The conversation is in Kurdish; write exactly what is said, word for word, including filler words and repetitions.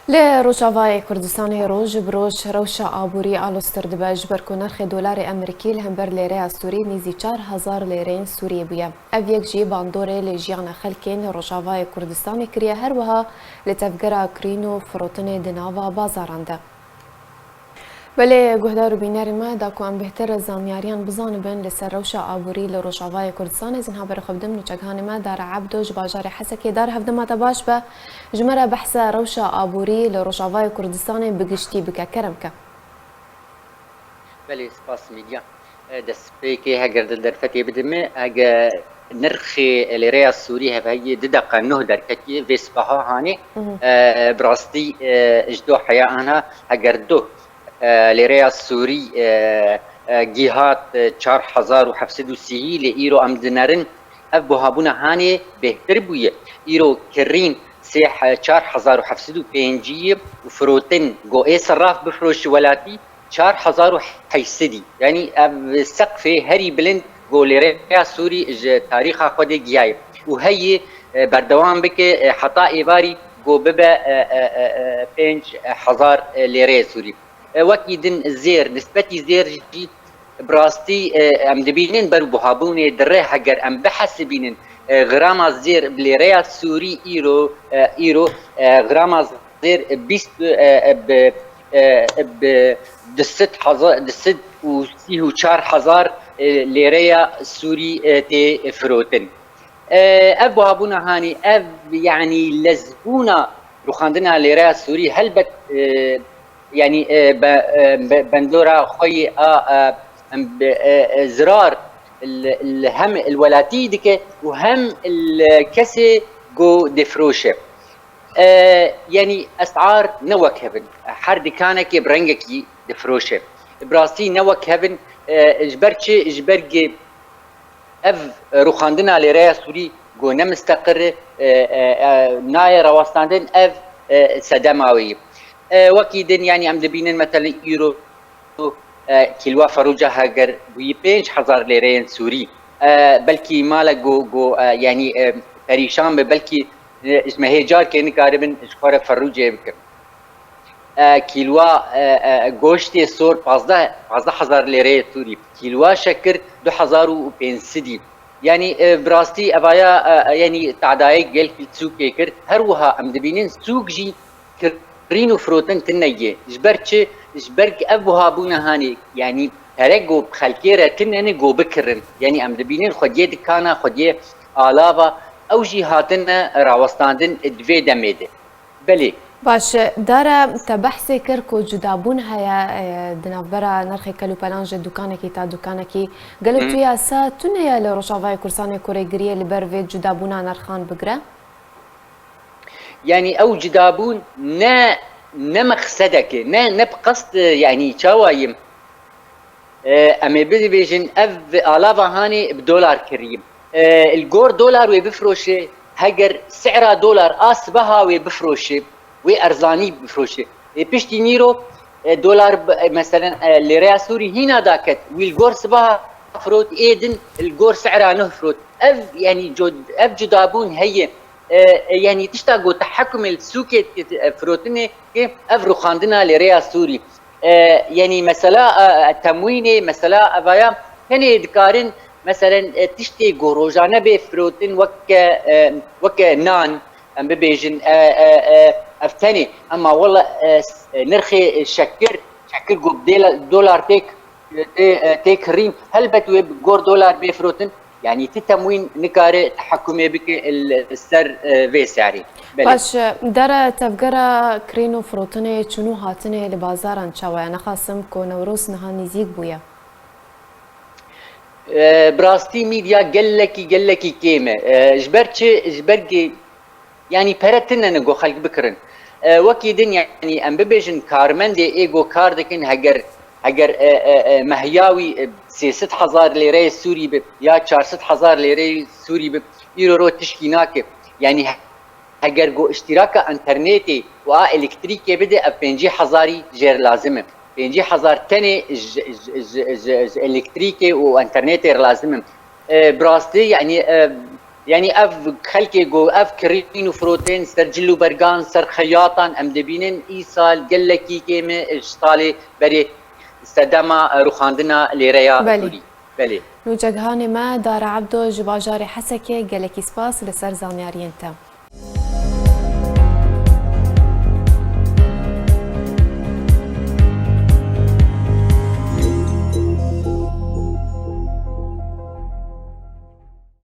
Li Rojavayê Kurdistanê roj bi roj rewşa aborî aloztir dibe, ji ber ku nirxê dolarê Amerîkî li hember lêreya Sûrî nêzî çar hezar lêreyên Sûriyê bûye. Ev yek jî bandorê li jiyana xelkên li Rojavayê Kurdistanê kiriye, her wiha li tevgera kirîn û firotinê di nava bazaran de. Belê guhdar û bînerê me, da ku em bêhtir zanyariyan bizanibin li ser rewşa aborî li Rojavayê Kurdistanê, ez niha berê xwe bidim nûçeghanê me Dara Ebdo ji bajarê Hesekê. Dara, hevdima te baş be, ji me re behsa rewşa aborî li Rojavayê Kurdistanê bi giştî bike, kerem ke. Belê, spas Mîdya. E, destpêkê heger di derfetê bidime, hege nirxê lêreya Sûrî hevheyê di deqa nuh derketiye, vê sibeha hanê, Mhm. e, bi rastî, e, ji do heya anha heger do, e, lêreya Sûrî, e, e, gihat, e, çar hezar û heft sed û sî, lê îro em dinerin ev buhabûna hanê bêhtir bûye. Îro kirîn sê he-, çar hezar û heft sed û pêncî ye û firotin go ê serraf bifroşi welatî, çar hezar û heyşt sedî. Yanî ev seqfê herî bilind go lêreya Sûrî ji tarîxa xwe de gihaye. Û heyî, e, berdewam bike, e, heta êvarî go bibe, e, e, e, e, pênc hezar, e, lêreyê Sûrî. E, wekî din zêr, nisbetî zêr jî bi rastî, e, em dibînin ber û buhabûnê dire, heger em bihesibînin, e, grama zêr bi lêreya Sûrî îro, e, îro, e, grama zêr bîst, e, e, bi, e, bi du sed hezar, du sed û sî û çar hezar, e, lêreya Sûrî, e, tê firotin. E, ev buhabûna hanî, ev, yanî lezbûna rûxandina lêreya Sûrî helbet, e, yanî, e, be, e, be, bendora xwe yê a, e, em, be, e, e, zirar li, li hem li welatî dike û hem li kesê ku difroşe. E, yanî esar ne wek hev in. Her dikanekê bi rengekî difroşe. Bi rastî ne wek hev in, e, ji ber çi? Ji ber ku ev rûxandina lêreya Sûrî ku ne misteqir e, e, e, nayê rawestandin, ev, e, sedema wê ye. E, wekî din, yanî em dibînin, meselen, îro, e, kîlwa ferûca heger bûyî pênc hezar lêreyên Sûrî, e, belkî mala ku, ku, e, yanî, e, perîşan be, belkî, e, ji me hê carkê nikaribin ji xwe re ferûcê bikin. E, kîlwa, e, e, goştê sor pazdeh, pazdeh hezar lêreyê Sûrî. Kîlwa şekir du hezar û pênc sedî. Yanî, e, bi rastî evaya, e, e, yanî tadayê gelkî sûkê kir. Her wiha em dibînin sûk jî kirîn û firotin tune ye. Ji ber çi? Ji ber ku ev buhabûna hanê, yanî pere ku bi xelkê re tune ne ku bikirin. Yanî em dibînin xwediyê dikana, xwediyê alava, ew jî hatine rawestandin di vê demê de. Belê. Baş, Dara, te behsê kir ku cudabûn heye, e, di navbera nirxê kelûpelan ji dukanekî ta dukanekî. Gelo Hı. tu yasa tune ye li Rojavayê Kurdistanê ku rêgiriyê li ber vê cudabûna nirxan bigire? Yanî ew cudabûn ne, ne mexsedek e, ne, ne bi qest, e, yanî çawa ye? E, em ê bibêjin ev alava hanê bi dolar kirî. E, li gor dolar wê bifroşe, heger sera dolar a sibeha wê bifroşe, wê erzanî bifroşe. Ê piştî nîro, e, dolar, e, meselen, e, lêreya Sûrî hîna daket, wî li gor sibeha firot, ê din li gor sera nuh firot. Ev, yanî, co-, ev cudabûn heye. E, e, yanî tişta ku tehekumê li sûkê, e, firotinê, ev rûxandina lêreya Sûrî. E, yanî mesela, e, e, temwînê, mesela evaya tenê dikarin, meselen, e, tiştê ku rojane bê firotin weke, e, weke nan, em bibêjin, e, e, e, ev tenê. Ema wela, e, s-, e, nirxê şekir, şekir ku bi dêla-, dolar tê, tê, e, tê kirîn, helbet wê bi gor dolar bê firotin. Yanî ti temwîn nikare tehekumê bike li ser, e, vê serê. Belê. Baş, Dara, tevgera kirîn û firotinê, çûn û hatinê li bazaran çawa ye? Nexasim ku Newroz niha nêzîk bûye. E, bi rastî Mîdya gelekî, gelekî kêm e. E, ji ber çi? Ji ber ku, yanî pere tune ne ku xelk bikirin. E, wekî din, yanî em bibêjin karmendê ê ku kar dikin, heger, heger, e, e, e, mehya wî, e, sê sed hezar lêreyê Sûrî bi ya çar sed hezar lêreyê Sûrî bi, îro ro tişkî nake. Yanî heger ku îştîraka înternetê û a elektrîkê bide, ev pêncî hezarî jêr lazim e. Pêncî hezar tenê ji, ji, ji, ji, ji elektrîkê û înternetê re lazim in. E, bi rastî, yanî, e, Yanî ev xelkê ku ev kirîn û firotên ser cil û bergan, ser xeyatan em dibînin, îsal gelekî kêm e ji salê berê sedema rûxandina lêreya Belê. Kurdî. Belê. Nûçegihanê me Dara Ebdo ji bajarê Hesekê, gelekî spas li ser zanyariyên te.